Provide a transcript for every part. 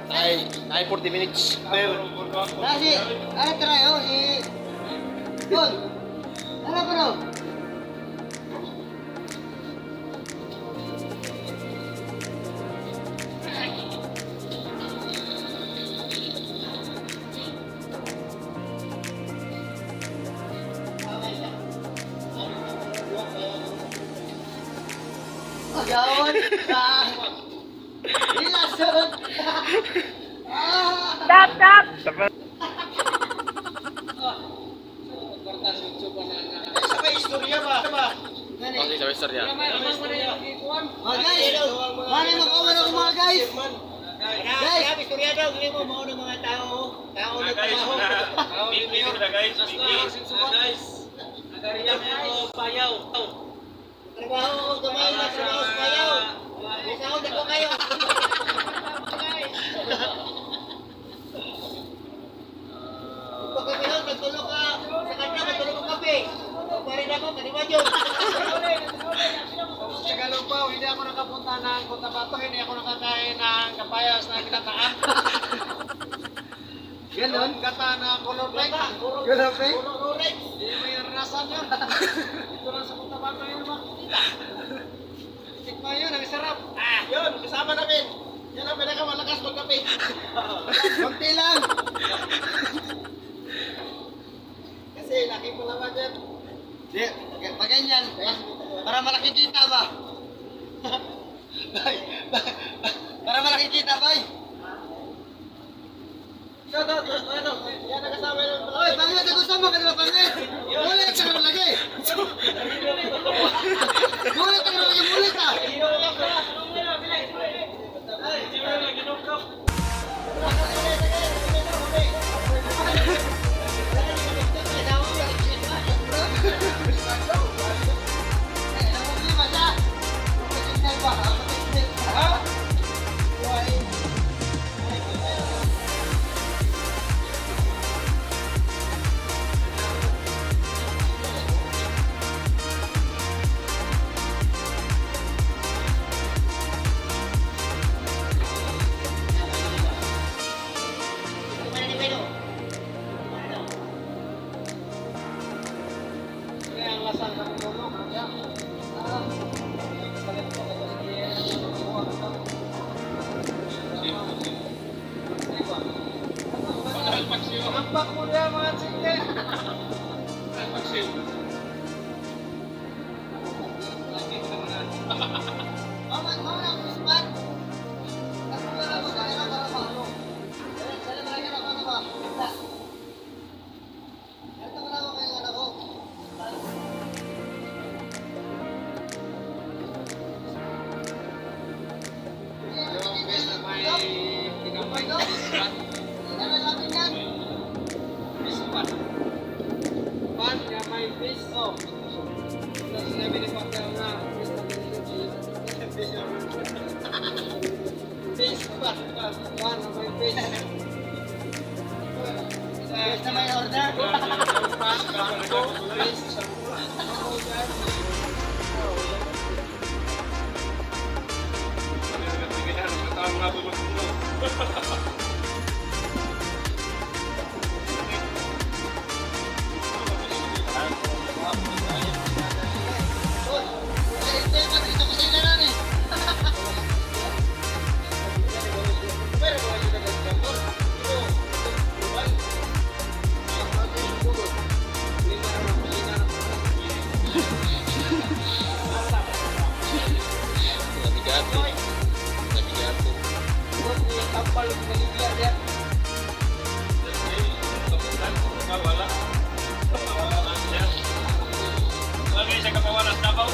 Ay, ay 40 minutes. Nasi, ano try oh, si Paul. Ano bro? Gawon. Ah. Ilason. Ah. Stop, stop! Sa may istorya ba? Ba? Gani. Okay, sa may istorya. Mga guys, mali makawan ako mga guys. Guys, Istorya daw, gini mo, mao ng mga tao, tao na Guys, trabaho. big na guys, big. Guys, trabaho ko gamay na trabaho sa payaw. May sahod ako kayo. Pagkakayon, nagtulog ka sa kanya, nagtulog ka kape. Pare na ako, kanima yun. Tagalog pa, hindi ako nakapunta ng Cotabato, hindi ako nakakain ng kapayas na ginataan. Ganon. Gata na color black. Ganon, pre. Hindi mo yung ranasan yun. Dito lang sa Cotabato yun makikita. Tikman yun, ang sarap. Ah, yun, kasama namin. Yan ang pinakamalakas magkape. Konti lang. Kasi laki palawan yan. Di, pag ganyan, para malaki kita ba? Bay, para malaki kita, bay. Ito, ito, ito, ito. Yan ang kasama ng Oy, pangit, ako sama ka na pangit. Mulit ka na lagi. Mulit ka na lagi, mulit ka. Kaya ang lasang ng tulog. Kaya, Hampak mo na mga chicken. Mama, mama na ako smart. Ako wala mo kaya na para ba? Dala talaga na ako ba? Ito wala ko kaya na ako. Yung best na may tinapay. Ano sabi niyan? Fish pan. Pan nga may fish. Oh. Tapos sinabi ni Pacquiao nga, fish na fish. Fish pan. Pan na may fish. Best na may order. Pan, bangko, fish. Oo, guys. Uy, ito yung dito ko sila na eh. Nabigato. Nabigato. Tampal ng Libya diyan. Wala. Lagi siya kapawalas Davao.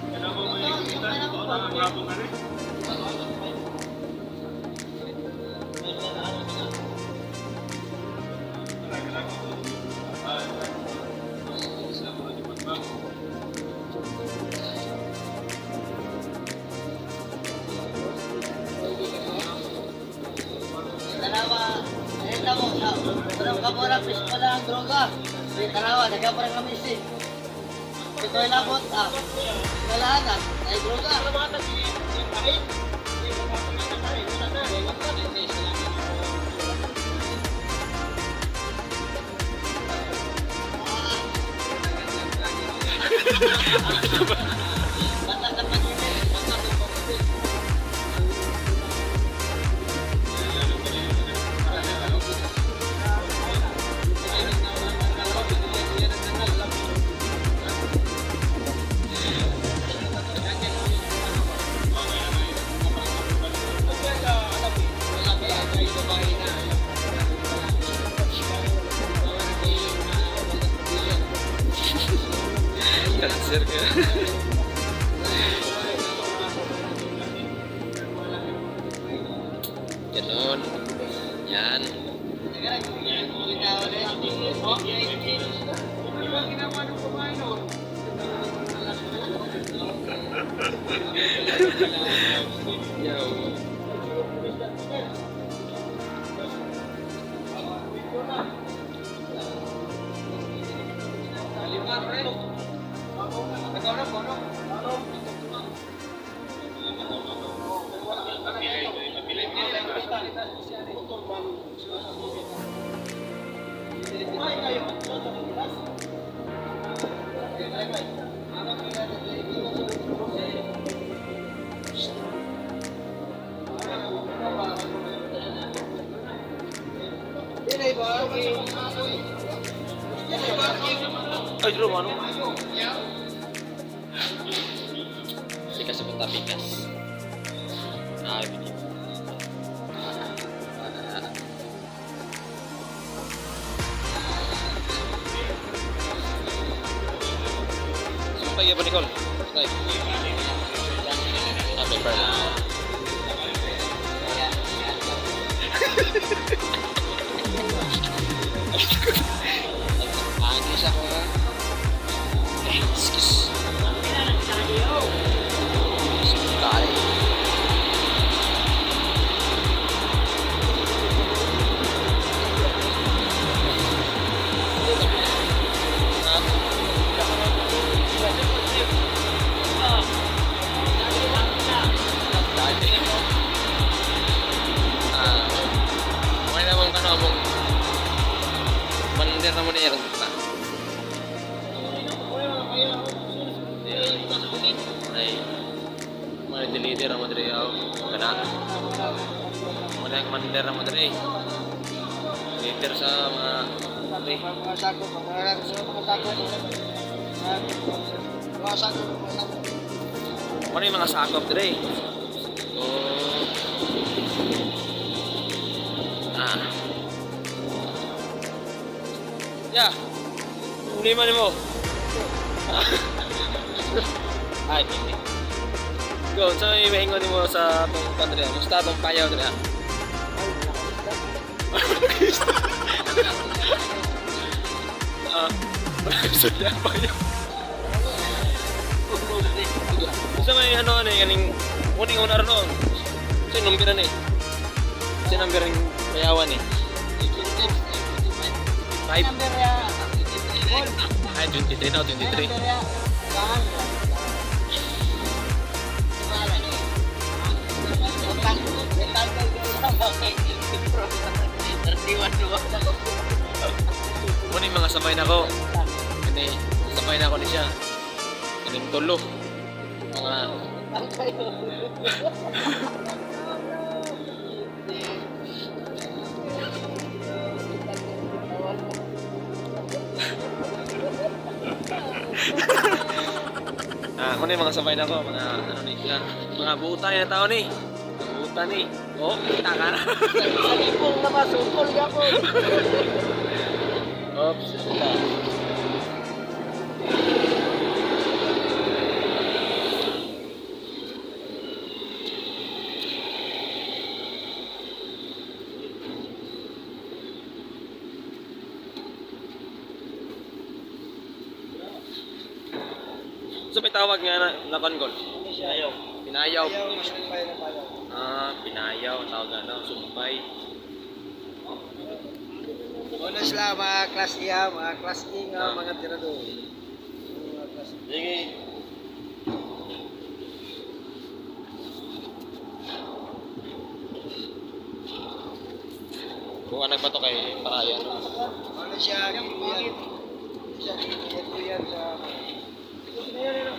Kaya mo may kita. Ang rabo ka rin. Tanawa, ayun mo, parang kapora, fish pala ang droga. May tanawa, nagkaparang kami si. Ito ay labot, ah. Kailangan, ah, ay droga. Batas sa pag-ibig. Batas ang pag-ibig. Cancer ka. Ganun. Yan. Yo. Ay, dro, ano? Sikas sa patapikas. Ay, binib. Sumpay ba, Nicole? Tay. Ah, paper lang. Nagpangis ako ha. Eh, excuse. Sukay. Dati. Ah, okay na mong kano mong Mandir na mo niya kung ta. Ay, mga deliver ang madre ako. Kana. Wala yung commander ang madre. Leader sa mga madre. Mga sako, mga mga sako, mga sako, mga sako. Ano yung mga sakop dre? Oh. Ah. Ya. Problema nimo. Ay, hindi. Go, sa may mahingon nimo sa atong pandre. Musta atong payaw dre? Ah, wala ka payaw. Sa may ano ano kaning kuning una ron. Sa number na eh. Sa number ng payawan eh. 5. Ay, 23 na, 23. Muna yung mga sabay na ko. Kani, sabay na ako ni siya. Kaning tulo. Mga Ah, kuno yung mga sabay na ko, mga ano ni siya. Mga buta na tao ni. Buta ni. Oh, kita ka na. Sa lipong nakasukol ka po. Oops, ito. So may tawag nga na nakon goal. Ayaw. Pinayaw. Ayaw, masumpay na payaw. Ah, pinayaw ang tawag ano, sumpay. Una sila mga class E ha, mga class E nga Ah. mga tirador. Mga class E. Sige. Kung ano ba to kay Parayan. Ano siya, gibuyan. Siya, gibuyan sa... Ayun, ayun.